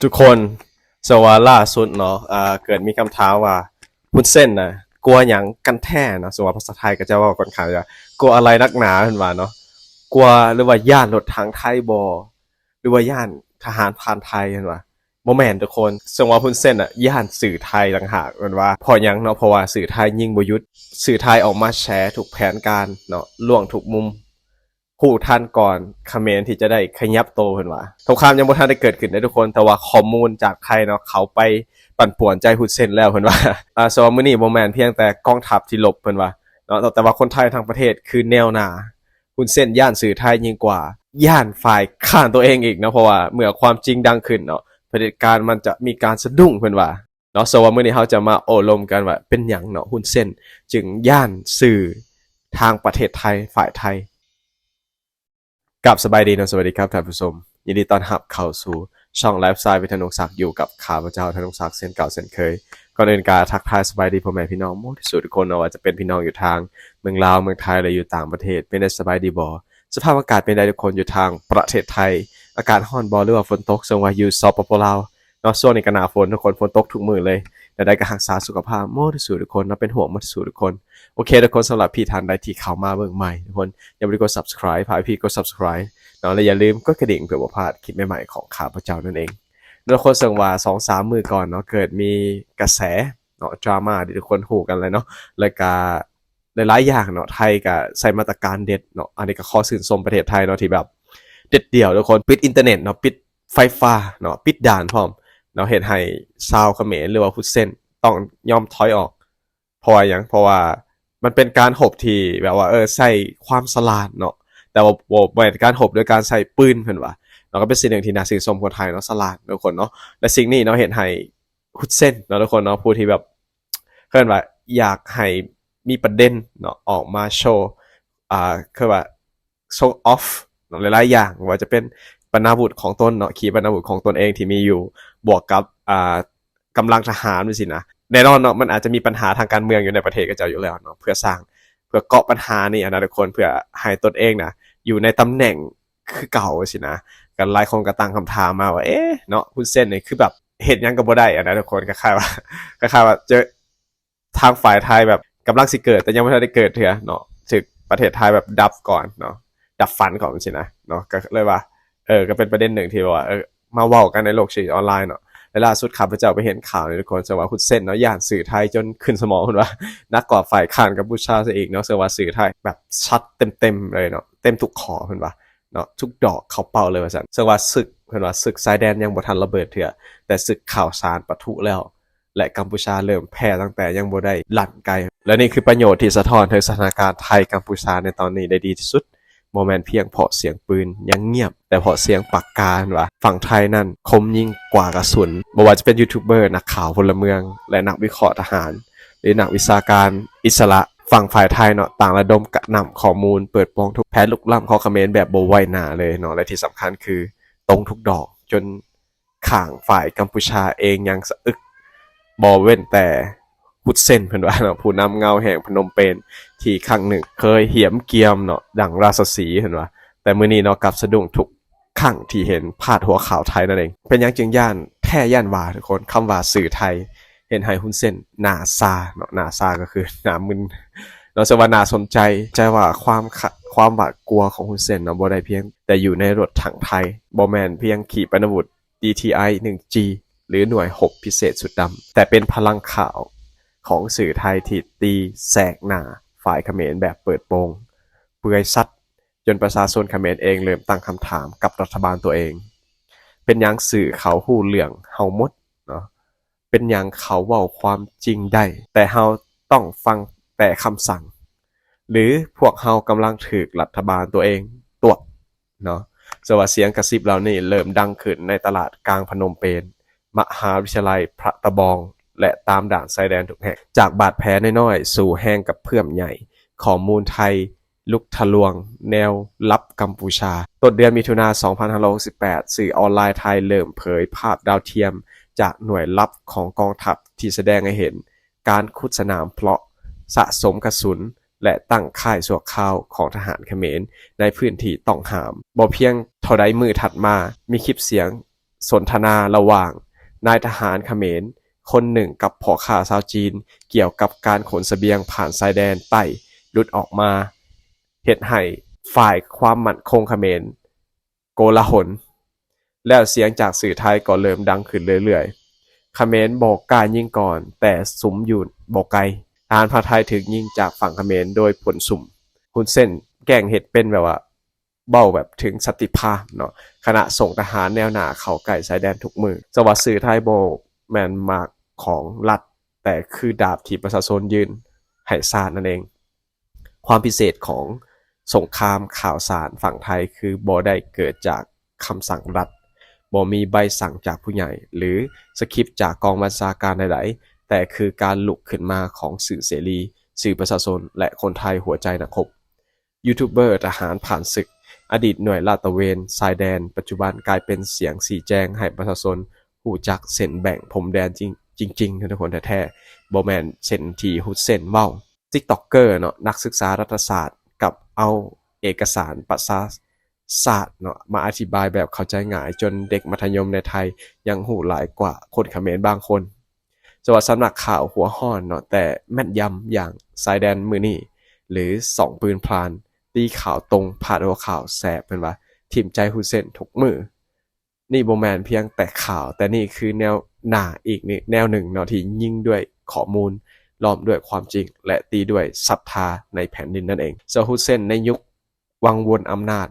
ທຸກຄົນ ເຊິ່ງວ່າລ່າສຸດເນາະ ເກີດມີຄຳຖາມວ່າ ຮຸນເຊັນນະ ກົວຫຍັງກັນແທ້ເນາະ? ເຊິ່ງວ່າພາສາໄທເຂົາເຈົ້າເວົ້າຂ້ອນຂ້າງວ່າ ກົວອະໄລນັກໜາ ເພິ່ນວ່າເນາະ ກົວ ຫຼືວ່າຢ້ານລົດຖັງໄທບໍ ຫຼືວ່າຢ້ານທະຫານຜ່ານໄທ ເພິ່ນວ່າ. ບໍ່ແມ່ນທຸກຄົນ ເຊິ່ງວ່າຮຸນເຊັນນະ ຢ້ານສື່ໄທຕ່າງຫາກ ເພິ່ນວ່າ. ເພາະຫຍັງເນາະ? ເພາະວ່າສື່ໄທຍິງບໍ່ຢຸດ ສື່ໄທອອກມາແຊທຸກແຜນການເນາະ ລ່ວງທຸກມຸມ ຮູ້ທັນກ່ອນຂະເໝນທີ່ຈະໄດ້ຂະຫຍັບໂຕ ເພິ່ນວ່າ. ສົງຄາມຍັງບໍ່ທັນໄດ້ເກີດຂຶ້ນເດ້ທຸກຄົນ ແຕ່ວ່າຂໍ້ມູນຈາກໄທເນາະ ເຂົາໄປປັ່ນປ່ວນໃຈຮຸນເຊັນແລ້ວ ເພິ່ນວ່າ. ເຊິ່ງວ່າມື້ນີ້ບໍ່ແມ່ນພຽງແຕ່ກອງທັບທີ່ລົບ ເພິ່ນວ່າເນາະ ແຕ່ວ່າຄົນໄທທັງປະເທດຄືແນວໜ້າ. ຮຸນເຊັນຢ້ານສື່ໄທຍິ່ງກວ່າ ຢ້ານຝ່າຍຂ້າງຕົວເອງອີກເນາະ ເພາະວ່າເມື່ອຄວາມຈິງດັງຂຶ້ນເນາະ ຜະເດັດການມັນຈະມີການສະດຸ້ງ ເພິ່ນວ່າເນາະ. ເຊິ່ງວ່າມື້ນີ້ເຮົາຈະມາໂອ້ລົມກັນວ່າ ເປັນຫຍັງເນາະ ຮຸນເຊັນຈຶ່ງຢ້ານສື່ທາງປະເທດໄທ ຝ່າຍໄທ. ກາບສະບາຍດີເນາະ ສະຫວັດດີຄັບທ່ານຜູ້ຊົມ ຍິນດີຕ້ອນຮັບເຂົ້າສູ່ຊ່ອງ Lifestyle with ທະນົງສັກ ຢູ່ກັບຂ້າພະເຈົ້າ ທະນົງສັກ ເຊັ່ນເກົ່າເຊັ່ນເຄີຍ. ກ່ອນອື່ນກະທັກທາຍສະບາຍດີພໍ່ແມ່ພີ່ນ້ອງໝົດທຸກຜູ້ທຸກຄົນເນາະ ວ່າຈະເປັນພີ່ນ້ອງຢູ່ທາງເມືອງລາວ ເມືອງໄທ ແລະ ຢູ່ຕ່າງປະເທດ ເປັນໄດ້ສະບາຍດີບໍ່? ສະພາບອາກາດເປັນໃດທຸກຄົນ ຢູ່ທາງປະເທດໄທ ອາກາດຮ້ອນບໍ່ ຫຼືວ່າຝົນຕົກ? ເຊິ່ງວ່າຢູ່ ສປປ ລາວ ເນາະ ຊ່ວງນີ້ກໍໜ້າຝົນທຸກຄົນ ຝົນຕົກທຸກມື້ເລີຍ. ແນວໃດກໍຮັກສາສຸຂະພາບໝົດທຸກຜູ້ທຸກຄົນເນາະ ເປັນຫ່ວງໝົດທຸກຜູ້ທຸກຄົນ. ໂອເຄທຸກຄົນ ສຳລັບພີ່ທ່ານໃດທີ່ເຂົ້າມາເບິ່ງໃໝ່ ທຸກຄົນຢ່າລືມກົດ Subscribe ພາພີ່ກົດ Subscribe ເນາະ ແລະ ຢ່າລືມກົດກະດິ່ງເພື່ອບໍ່ພາດຄລິບໃໝ່ໆຂອງຂ້າພະເຈົ້ານັ້ນເອງເນາະ ທຸກຄົນ. ເຊິ່ງວ່າສອງສາມມື້ກ່ອນເນາະ ເກີດມີກະແສເນາະ ດຣາມາທີ່ທຸກຄົນຮູ້ກັນແຫຼະເນາະ ແລ້ວກະຫຼາຍໆຢ່າງເນາະ ໄທກະໃຊ້ມາດຕະການເດັດເນາະ ອັນນີ້ກໍຂໍຊື່ນຊົມປະເທດໄທເນາະ ທີ່ແບບເດັດດ່ຽວທຸກຄົນ ປິດອິນເຕີເນັດເນາະ ປິດ ໄຟຟ້າເນາະ ປິດດ່ານພ້ອມເນາະ ເຮັດໃຫ້ຊາວຂະເໝນ ຫຼືວ່າຮຸນເຊັນ ຕ້ອງຍອມຖອຍອອກ. ເພາະວ່າຫຍັງ? ເພາະວ່າມັນເປັນການຮົບທີ່ແບບວ່າ ເອີ ໃຊ້ຄວາມສະຫຼາດເນາະ ແຕ່ວ່າບໍ່ ບໍ່ແມ່ນການຮົບໂດຍການໃຊ້ປືນ ເພິ່ນວ່າເນາະ. ກໍເປັນສິ່ງໜຶ່ງທີ່ໜ້າຊື່ນຊົມຄົນໄທເນາະ ສະຫຼາດທຸກຄົນເນາະ ແລະ ສິ່ງນີ້ເນາະ ເຮັດໃຫ້ຮຸນເຊັນເນາະ ທຸກຄົນເນາະ ຜູ້ທີ່ແບບ ເອີ້ນວ່າຢາກໃຫ້ມີປະເດັນເນາະ ອອກມາໂຊ ອ່າ ຄືວ່າ ໂຊອອຟເນາະ ຫຼາຍໆຢ່າງ ບໍ່ວ່າຈະເປັນປະນາວຸດຂອງຕົນເນາະ ຂີປະນາວຸດຂອງຕົນເອງທີ່ມີຢູ່ ບວກກັບ ອ່າ ກຳລັງທະຫານຈັ່ງຊີ້ນະ. ແນ່ນອນເນາະ ມັນອາດຈະມີບັນຫາທາງການເມືອງຢູ່ໃນປະເທດເຂົາເຈົ້າຢູ່ແລ້ວເນາະ ເພື່ອສ້າງ ເພື່ອເກາະບັນຫານີ້ຫັ້ນນະທຸກຄົນ ເພື່ອໃຫ້ຕົນເອງນະ ຢູ່ໃນຕຳແໜ່ງຄືເກົ່າຊີ້ນະ. ກໍຫຼາຍຄົນກໍຕັ້ງຄຳຖາມມາວ່າ ເອະ ເນາະ ຮຸນເຊັນນີ້ຄືແບບເຮັດຫຍັງກໍບໍ່ໄດ້ຫັ້ນນະທຸກຄົນ ຄ້າຍໆວ່າ ຄ້າຍໆວ່າເຈີ ທາງຝ່າຍໄທແບບກຳລັງຊິເກີດ ແຕ່ຍັງບໍ່ທັນໄດ້ເກີດເທື່ອເນາະ ຖືກປະເທດໄທແບບດັບກ່ອນເນາະ ດັບຝັນກ່ອນຊີ້ນະເນາະ. ກໍເລີຍວ່າ ເອີ ກໍເປັນປະເດັນໜຶ່ງທີ່ແບບວ່າ ເອີ ມາເວົ້າກັນໃນໂລກສື່ອອນລາຍເນາະ ແລະ ລ່າສຸດຂ້າພະເຈົ້າໄປເຫັນຂ່າວນີ້ທຸກຄົນ ເຊິ່ງວ່າຮຸນເຊັນເນາະ ຢ້ານສື່ໄທຈົນຂຶ້ນສະໝອງ ເພິ່ນວ່າ ໜັກກວ່າຝ່າຍຄ້ານກຳປູຊາຊະອີກເນາະ ເຊິ່ງວ່າສື່ໄທແບບຊັດເຕັມໆເລີຍເນາະ ເຕັມທຸກຂໍ້ ເພິ່ນວ່າເນາະ ທຸກດອກເຂົ້າເປົ້າເລີຍວ່າຊັ້ນ. ເຊິ່ງວ່າສຶກ ເພິ່ນວ່າ ສຶກຊາຍແດນຍັງບໍ່ທັນລະເບີດເທື່ອ ແຕ່ສຶກຂ່າວສານປະທຸແລ້ວ ແລະ ກຳປູຊາເລີ່ມແພ້ຕັ້ງແຕ່ຍັງບໍ່ໄດ້ລັ່ນໄກ. ແລະ ນີ້ຄືປະໂຫຍດທີ່ສະທ້ອນເຖິງສະຖານະການໄທ-ກຳປູຊາໃນຕອນນີ້ໄດ້ດີທີ່ສຸດ. ບໍ່ແມ່ນພຽງເພາະສຽງປືນຍັງງຽບ, ແຕ່ເພາະສຽງປາກກາ ເຫັນວ່າຝັ່ງໄທນັ້ນຄົມຍິ່ງກວ່າກະສຸນ. ບໍ່ວ່າຈະເປັນຢູທູບເບີ, ນັກຂ່າວ, ພົນລະເມືອງ ແລະ ນັກວິເຄາະທະຫານ ຫຼື ນັກວິຊາການອິດສະຫຼະຝັ່ງຝ່າຍໄທເນາະ, ຕ່າງລະດົມກະໜ່ຳຂໍ້ມູນ, ເປີດໂປງທຸກແຜນລຸກລ້ຳຂອງຂະເໝນແບບບໍ່ໄຫວ້ໜ້າເລີຍເນາະ ແລະ ທີ່ສຳຄັນຄືຕົງທຸກດອກ ຈົນ ຂ້າງຝ່າຍກຳປູຊາເອງຍັງສະອຶກ, ບໍ່ເວັ້ນແຕ່ຮຸນເຊັນ ເພິ່ນວ່າເນາະ, ຜູ້ນຳເງົາແຫ່ງພະນົມເປນ ທີ່ຄັ້ງໜຶ່ງເຄີຍຫຽມກຽມເນາະ ດັ່ງລາຊະສີ ເພິ່ນວ່າ, ແຕ່ມື້ນີ້ເນາະ ກັບສະດຸ້ງທຸກຄັ້ງທີ່ເຫັນພາດຫົວຂ່າວໄທນັ້ນເອງ. ເປັນຫຍັງຈຶ່ງຢ້ານແທ້ຢ້ານວ່າ ທຸກຄົນ? ຄຳວ່າສື່ໄທເຮັດໃຫ້ຮຸນເຊັນໜ້າຊາເນາະ, ໜ້າຊາກໍຄືໜ້າມຶນເນາະ, ເຊິ່ງວ່າໜ້າສົນໃຈ, ໃຈວ່າຄວາມ ຄະ ຄວາມຫວາດກົວຂອງຮຸນເຊັນເນາະ ບໍ່ໄດ້ພຽງແຕ່ຢູ່ໃນລົດຖັງໄທ, ບໍ່ແມ່ນພຽງຂີປະນາວຸດ ດີທີໄອ ໜຶ່ງຈີ ຫຼື ໜ່ວຍຮົບພິເສດຊຸດດຳ, ແຕ່ເປັນພະລັງຂ່າວຂອງສື່ໄທທີ່ຕີແສກໜ້າຝ່າຍຂະເໝນແບບເປີດໂປງ, ເປືອຍຊັດ, ຈົນປະຊາຊົນຂະເໝນເອງເລີ່ມຕັ້ງຄຳຖາມກັບລັດຖະບານຕົວເອງ. ເປັນຫຍັງສື່ເຂົາຮູ້ເລື່ອງເຮົາໝົດເນາະ? ເປັນຫຍັງເຂົາເວົ້າຄວາມຈິງໄດ້, ແຕ່ເຮົາຕ້ອງຟັງແຕ່ຄຳສັ່ງ? ຫຼື ພວກເຮົາກຳລັງຖືກລັດຖະບານຕົວເອງຕົວະ? ເນາະ, ເຊິ່ງວ່າສຽງກະຊິບເຫຼົ່ານີ້ເລີ່ມດັງຂຶ້ນໃນຕະຫຼາດກາງພະນົມເປນ, ມະຫາວິທະຍາໄລພະຕະບອງ ແລະ ຕາມດ່ານຊາຍແດນທຸກແຫ່ງ. ຈາກບາດແຜນ້ອຍໆ ສູ່ແຮງກະເພື່ອມໃຫຍ່, ຂໍ້ມູນໄທລຸກທະລວງແນວລັບກຳປູຊາ. ຕົ້ນເດືອນມິຖຸນາ ສອງພັນຫ້າຮ້ອຍຫົກສິບແປດ ສື່ອອນລາຍໄທເລີ່ມເຜີຍພາບດາວທຽມຈາກໜ່ວຍລັບຂອງກອງທັບ ທີ່ສະແດງໃຫ້ເຫັນ ການຂຸດສະໜາມເພາະ, ສະສົມກະສຸນ ແລະ ຕັ້ງຄ້າຍຊົ່ວຄາວຂອງທະຫານຂະເໝນໃນພື້ນທີ່ຕ້ອງຫ້າມ. ບໍ່ພຽງເທົ່າໃດ, ມື້ຖັດມາມີຄລິບສຽງ ສົນທະນາລະຫວ່າງນາຍທະຫານຂະເໝນຄົນໜຶ່ງກັບພໍ່ຄ້າຊາວຈີນ ກ່ຽວກັບການຂົນສະບຽງຜ່ານຊາຍແດນໃຕ້ ຫຼຸດອອກມາ ເຮັດໃຫ້ຝ່າຍຄວາມໝັ້ນຄົງຂະເໝນໂກລາຫົນ ແລ້ວສຽງຈາກສື່ໄທກໍເລີ່ມດັງຂຶ້ນເລື້ອຍໆ. ຂະເໝນບໍ່ກ້າຍິງກ່ອນ, ແຕ່ສຸມຢູ່ບໍ່ໄກ, ທະຫານພາກໄທຖືກຍິງຈາກຝັ່ງຂະເໝນໂດຍຜົນສຸ່ມ. ຮຸນເຊນແກ້ງເຮັດເປັນແບບວ່າ ເວົ້າແບບເຖິງສັນຕິພາບເນາະ ຂະນະສົ່ງທະຫານແນວໜ້າເຂົ້າໃກ້ຊາຍແດນທຸກມື້. ສະວ່າສື່ໄທບໍ່ແມ່ນໝາກຂອງລັດ, ແຕ່ຄືດາບທີ່ປະຊາຊົນຍື່ນໃຫ້ຊາດນັ້ນເອງ. ຄວາມພິເສດຂອງສົງຄາມຂ່າວສານຝັ່ງໄທຄືບໍ່ໄດ້ເກີດຈາກຄຳສັ່ງລັດ, ບໍ່ມີໃບສັ່ງຈາກຜູ້ໃຫຍ່ ຫຼື ສະຄຣິບຈາກກອງບັນຊາການໃດໆ, ແຕ່ຄືການລຸກຂຶ້ນມາຂອງສື່ເສລີ, ສື່ປະຊາຊົນ ແລະ ຄົນໄທຫົວໃຈນັກຮົບ. ຢູທູບເບີທະຫານຜ່ານສຶກ, ອະດີດໜ່ວຍລາດຕະເວນຊາຍແດນ, ປັດຈຸບັນກາຍເປັນສຽງຊີ້ແຈງໃຫ້ປະຊາຊົນຮູ້ຈັກເສັ້ນແບ່ງພົມແດນຈິງໆ ທຸກຄົນແທ້ໆ, ບໍ່ແມ່ນເຊັ່ນທີ່ຮຸນເຊນເວົ້າ. ຕິກຕັອກເກີເນາະ ນັກສຶກສາລັດຖະສາດ ກັບເອົາເອກະສານປະຊາສາດເນາະ ມາອະທິບາຍແບບເຂົ້າໃຈງ່າຍ ຈົນເດັກມັດທະຍົມໃນໄທຍັງຮູ້ຫຼາຍກວ່າຄົນຂະເໝນບາງຄົນ. ສະຫວັດສຳນັກຂ່າວຫົວຮ້ອນເນາະ ແຕ່ແມ່ນຢຳຢ່າງຊາຍແດນມື້ນີ້ ຫຼື ສອງປືນພລານ ຕີຂ່າວຕົງ ພາດຫົວຂ່າວແສບ ເພິ່ນວ່າ ຖິ້ມໃຈຮຸນເຊນທຸກມື້. ນີ້ບໍ່ແມ່ນພຽງແຕ່ຂ່າວ, ແຕ່ນີ້ຄືແນວໜ້າອີກແນວໜຶ່ງເນາະ ທີ່ຍິງດ້ວຍຂໍ້ມູນ, ລ້ອມດ້ວຍຄວາມຈິງ ແລະ ຕີດ້ວຍສັດທາໃນແຜ່ນດິນນັ້ນເອງ. ເຊິ່ງຮຸນເຊນໃນຍຸກວັງວົນອຳນາດ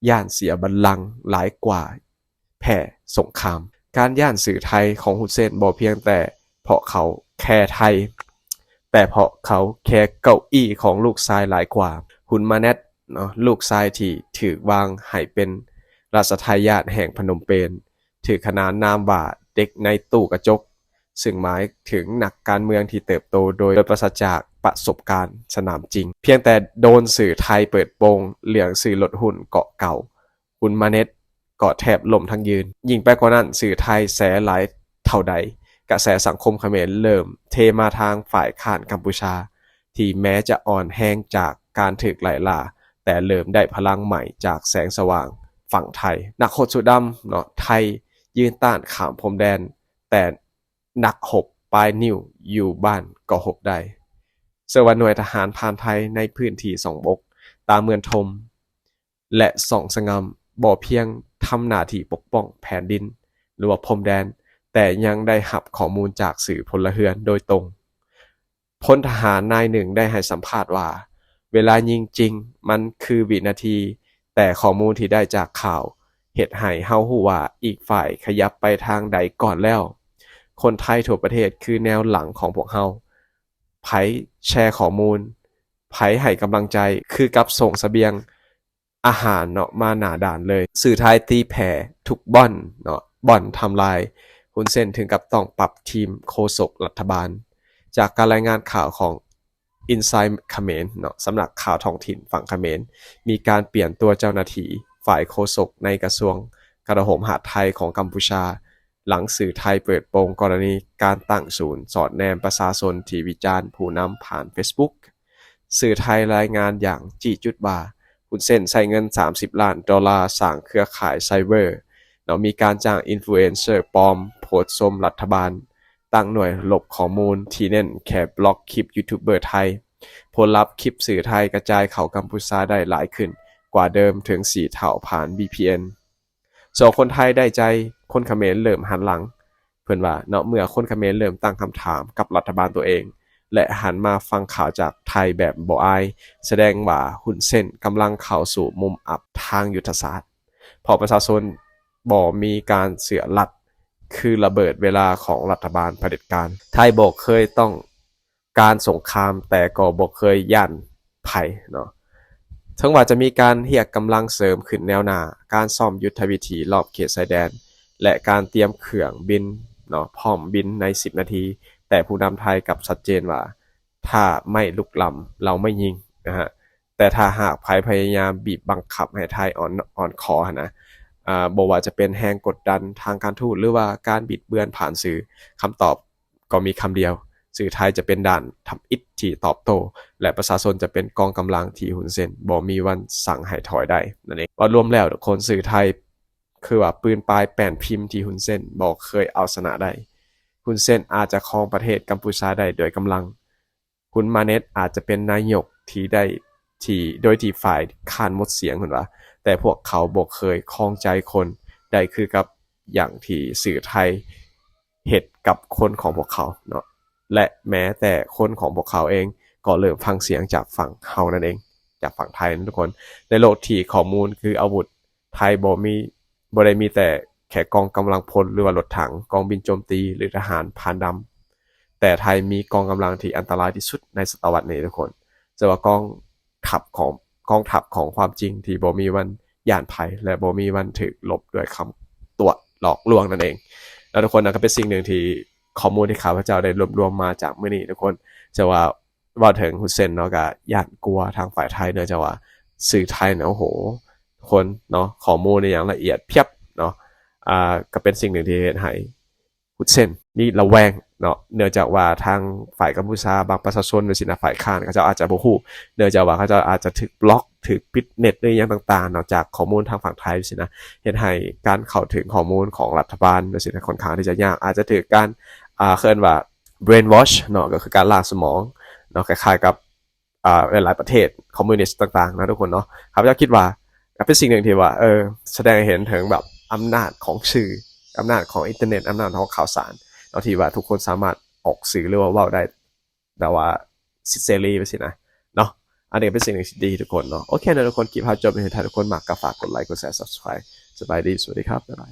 ຢ້ານເສຍບັນລັງຫຼາຍກວ່າແພ້ສົງຄາມ. ການຢ້ານສື່ໄທຂອງຮຸນເຊນບໍ່ພຽງແຕ່ເພາະເຂົາແຄ່ໄທ, ແຕ່ເພາະເຂົາແຄ່ເກົ້າອີ້ຂອງລູກຊາຍຫຼາຍກວ່າ. ຮຸນມາເນັດ ເນາະ ລູກຊາຍທີ່ຖືກວາງໃຫ້ເປັນລາຊະທາຍາດແຫ່ງພະນົມເປນ ຖືກຂະໜານນາມວ່າເດັກໃນຕູ້ກະຈົກ, ຊຶ່ງໝາຍເຖິງນັກການເມືອງທີ່ເຕີບໂຕໂດຍ ໂດຍປາສະຈາກປະສົບການສະໜາມຈິງ. ພຽງແຕ່ໂດນສື່ໄທເປີດໂປງເລື່ອງຊື້ລົດຮຸ້ນເກາະເກົ່າ, ຮຸນມາເນັດກໍແທບລົ້ມທັງຢືນ. ຍິ່ງໄປກວ່ານັ້ນ, ສື່ໄທແຊຫຼາຍເທົ່າໃດ, ກະແສສັງຄົມຂະເໝນເລີ່ມເທມາທາງຝ່າຍຄ້ານກຳປູຊາ ທີ່ແມ້ຈະອ່ອນແຮງຈາກການຖືກໄລ່ລ່າ, ແຕ່ເລີ່ມໄດ້ພະລັງໃໝ່ຈາກແສງສະຫວ່າງຝັ່ງໄທ. ນັກໂຄດສູດດຳເນາະ ໄທຢືນຕ້ານຂ້າມພົມແດນ, ແຕ່ນັກຮົບປາຍນິ້ວຢູ່ບ້ານກໍຮົບໄດ້. ເຊິ່ງວ່າໜ່ວຍທະຫານພານໄທໃນພື້ນທີ່ສອງບົກ, ຕາເມືອງທົມ ແລະ ສອງສະງາມ ບໍ່ພຽງທຳໜ້າທີ່ປົກປ້ອງແຜ່ນດິນ ຫຼືວ່າພົມແດນ, ແຕ່ຍັງໄດ້ຮັບຂໍ້ມູນຈາກສື່ພົນລະເຮືອນໂດຍຕົງ. ພົນທະຫານນາຍໜຶ່ງໄດ້ໃຫ້ສຳພາດວ່າ, ເວລາຍິງຈິງມັນຄືວິນາທີ, ແຕ່ຂໍ້ມູນທີ່ໄດ້ຈາກຂ່າວເຮັດໃຫ້ເຮົາຮູ້ວ່າອີກຝ່າຍຂະຫຍັບໄປທາງໃດກ່ອນແລ້ວ. ຄົນໄທທົ່ວປະເທດຄືແນວຫຼັງຂອງພວກເຮົາ. ໃຜແຊຂໍ້ມູນ, ໃຜໃຫ້ກຳລັງໃຈ, ຄືກັບສົ່ງສະບຽງ ອາຫານເນາະ ມາໜ້າດ່ານເລີຍ. ສື່ໄທຕີແຜ່ທຸກບ່ອນເນາະ, ບ່ອນທຳລາຍ, ຮຸນເຊນເຖິງກັບຕ້ອງປັບທີມໂຄສົກລັດຖະບານ. ຈາກການລາຍງານຂ່າວຂອງ Inside Khmer ເນາະ, ສຳນັກຂ່າວທ້ອງຖິ່ນຝັ່ງຂະເໝນ, ມີການປ່ຽນຕົວເຈົ້າໜ້າທີ່ຝ່າຍໂຄສົກໃນກະຊວງກະລາໂຫມຫາດໄທຂອງກຳປູຊາ, ຫຼັງສື່ໄທເປີດໂປງກໍລະນີການຕັ້ງສູນສອດແນມປະຊາຊົນທີ່ວິຈານຜູ້ນຳຜ່ານ Facebook. ສື່ໄທລາຍງານຢ່າງຊີ້ຈຸດວ່າ, ຮຸນເຊນໃຊ້ເງິນສາມສິບລ້ານໂດລາສ້າງເຄືອຂ່າຍໄຊເບີເນາະ, ມີການຈ້າງອິນຟລູເອນເຊີປອມໂພສຊົມລັດຖະບານ, ຕັ້ງໜ່ວຍລົບຂໍ້ມູນທີ່ເນັ້ນແຄ່ບລັອກຄລິບຢູທູບເບີໄທ. ຜົນລັບ, ຄລິບສື່ໄທກະຈາຍເຂົ້າກຳປູຊາໄດ້ຫຼາຍຂຶ້ນກວ່າເດີມເຖິງສີ່ເທົ່າຜ່ານ VPN. ສ່ວນຄົນໄທໄດ້ໃຈ, ຄົນຂະເໝນເລີ່ມຫັນຫຼັງ. ເພິ່ນວ່າເນາະ, ເມື່ອຄົນຂະເໝນເລີ່ມຕັ້ງຄຳຖາມກັບລັດຖະບານຕົວເອງ ແລະ ຫັນມາຟັງຂ່າວຈາກໄທແບບບໍ່ອາຍ, ສະແດງວ່າຮຸນເຊນກຳລັງເຂົ້າສູ່ມຸມອັບທາງຍຸດທະສາດ, ເພາະປະຊາຊົນບໍ່ມີການເຊື່ອລັດ, ຄືລະເບີດເວລາຂອງລັດຖະບານຜະເດັດການ. ໄທບໍ່ເຄີຍຕ້ອງ ການສົງຄາມ, ແຕ່ກໍບໍ່ເຄີຍຢ້ານໃຜເນາະ. ເຖິງວ່າຈະມີການຮຽກກຳລັງເສີມຂຶ້ນແນວໜ້າ, ການຊ້ອມຍຸດທະວິທີລອບເຂດຊາຍແດນ ແລະ ການຕຽມເຄື່ອງບິນເນາະ ພ້ອມບິນໃນສິບນາທີ, ແຕ່ຜູ້ນຳໄທກັບຊັດເຈນວ່າ ຖ້າໄມ້ລຸກລຳ ເຮົາໄມ່ຍິງ ນະຮະ. ແຕ່ຖ້າຫາກໃຜພະຍາຍາມບີບບັງຄັບໃຫ້ໄທອ່ອນ, ອ່ອນຂໍຫັ້ນນະ, ອາ, ບໍ່ວ່າຈະເປັນແຮງກົດດັນທາງການທູດ ຫຼືວ່າການບິດເບືອນຜ່ານສື່, ຄຳຕອບ ກໍມີຄຳດຽວ, ສື່ໄທຈະເປັນດ່ານທຳອິດທີ່ຕອບໂຕ້ ແລະ ປະຊາຊົນຈະເປັນກອງກຳລັງທີ່ຮຸນເຊນບໍ່ມີວັນສັ່ງໃຫ້ຖອຍໄດ້ນັ້ນເອງ. ເວົ້າລວມແລ້ວ, ຄົນສື່ໄທ ຄືວ່າປືນປາຍແປ້ນພິມທີ່ຮຸນເຊນບໍ່ເຄີຍເອົາຊະນະໄດ້. ຮຸນເຊນອາດຈະຄອງປະເທດກຳປູຊາໄດ້ດ້ວຍກຳລັງ. ຮຸນມາເນັດອາດຈະເປັນນາຍົກທີ່ໄດ້ ທີ່ ໂດຍທີ່ຝ່າຍຄ້ານໝົດສຽງ ເພິ່ນວ່າ, ແຕ່ພວກເຂົາບໍ່ເຄີຍຄອງໃຈຄົນໄດ້ຄືກັບຢ່າງທີ່ສື່ໄທເຮັດກັບຄົນຂອງພວກເຂົາເນາະ ແລະ ແມ້ແຕ່ຄົນຂອງພວກເຂົາເອງກໍເລີ່ມຟັງສຽງຈາກຝັ່ງເຮົານັ້ນເອງ, ຈາກຝັ່ງໄທນະທຸກຄົນ. ໃນໂລກທີ່ຂໍ້ມູນຄືອາວຸດ, ໄທບໍ່ມີ ບໍ່ໄດ້ມີແຕ່ແຄ່ກອງກຳລັງພົນ ຫຼືວ່າລົດຖັງ, ກອງບິນໂຈມຕີ ຫຼືທະຫານພານດຳ, ແຕ່ໄທມີກອງກຳລັງທີ່ອັນຕະລາຍທີ່ສຸດໃນສະຕະວັດນີ້ທຸກຄົນ. ເອີ້ນວ່າກອງທັບຂອງ ກອງທັບຂອງຄວາມຈິງທີ່ບໍ່ມີວັນຢ້ານໄພ ແລະ ບໍ່ມີວັນຖືກລົບດ້ວຍຄຳຕົວະຫຼອກລວງນັ້ນເອງ. ແລ້ວທຸກຄົນ, ນັ້ນກໍເປັນສິ່ງໜຶ່ງທີ່ ຂໍ້ມູນທີ່ຂ້າພະເຈົ້າໄດ້ລວບລວມມາຈາກມື້ນີ້ທຸກຄົນ. ເອີ້ນວ່າ ເວົ້າເຖິງຮຸນເຊນເນາະ ກໍຢ້ານກົວທາງຝ່າຍໄທ ເນື່ອງຈາກວ່າສື່ໄທນະ ໂອ້ໂຫ ຄົນເນາະ ຂໍ້ມູນອີ່ຫຍັງລະອຽດພຽບເນາະ. ອ່າ ກໍເປັນສິ່ງໜຶ່ງທີ່ເຮັດໃຫ້ຮຸນເຊນມີລະແວງເນາະ ເນື່ອງຈາກວ່າທາງຝ່າຍກຳປູຊາ ບາງປະຊາຊົນ ແບບຊີ້ນະ ຝ່າຍຄ້ານ ເຂົາເຈົ້າອາດຈະບໍ່ຮູ້ ເນື່ອງຈາກວ່າເຂົາເຈົ້າອາດຈະຖືກບລັອກ ຖືກປິດເນັດ ຫຼືຫຍັງຕ່າງໆເນາະ ຈາກຂໍ້ມູນທາງຝັ່ງໄທຊີ້ນະ ເຮັດໃຫ້ການເຂົ້າເຖິງຂໍ້ມູນຂອງລັດຖະບານ ແບບຊີ້ນະ ຂ້ອນຂ້າງທີ່ຈະຍາກ ອາດຈະຖືກການ ອ່າ ເອີ້ນວ່າ brainwash ເນາະ ກໍຄືການລ້າງສະໝອງເນາະ ຄ້າຍໆກັບ ອ່າ ຫຼາຍໆປະເທດຄອມມູນິດຕ່າງໆນະທຸກຄົນເນາະ. ຂ້າພະເຈົ້າຄິດວ່າກໍເປັນສິ່ງໜຶ່ງທີ່ວ່າ ເອີ ສະແດງໃຫ້ເຫັນເຖິງແບບອຳນາດຂອງສື່, ອຳນາດຂອງອິນເຕີເນັດ, ອຳນາດຂອງຂ່າວສານເນາະ ທີ່ວ່າທຸກຄົນສາມາດອອກສື່ ຫຼືວ່າເວົ້າໄດ້ແບບວ່າສິດເສລີ ແບບຊີ້ນະເນາະ. ອັນນີ້ກໍເປັນສິ່ງໜຶ່ງທີ່ດີທຸກຄົນເນາະ. ໂອເຄເນາະທຸກຄົນ, ຄລິບເຮົາຈົບໃຫ້ ຖ້າທຸກຄົນມັກກໍຝາກກົດໄລ ກົດແຊ Subscribe. ສະບາຍດີ, ສະຫວັດດີຄັບ, ບາຍບາຍ.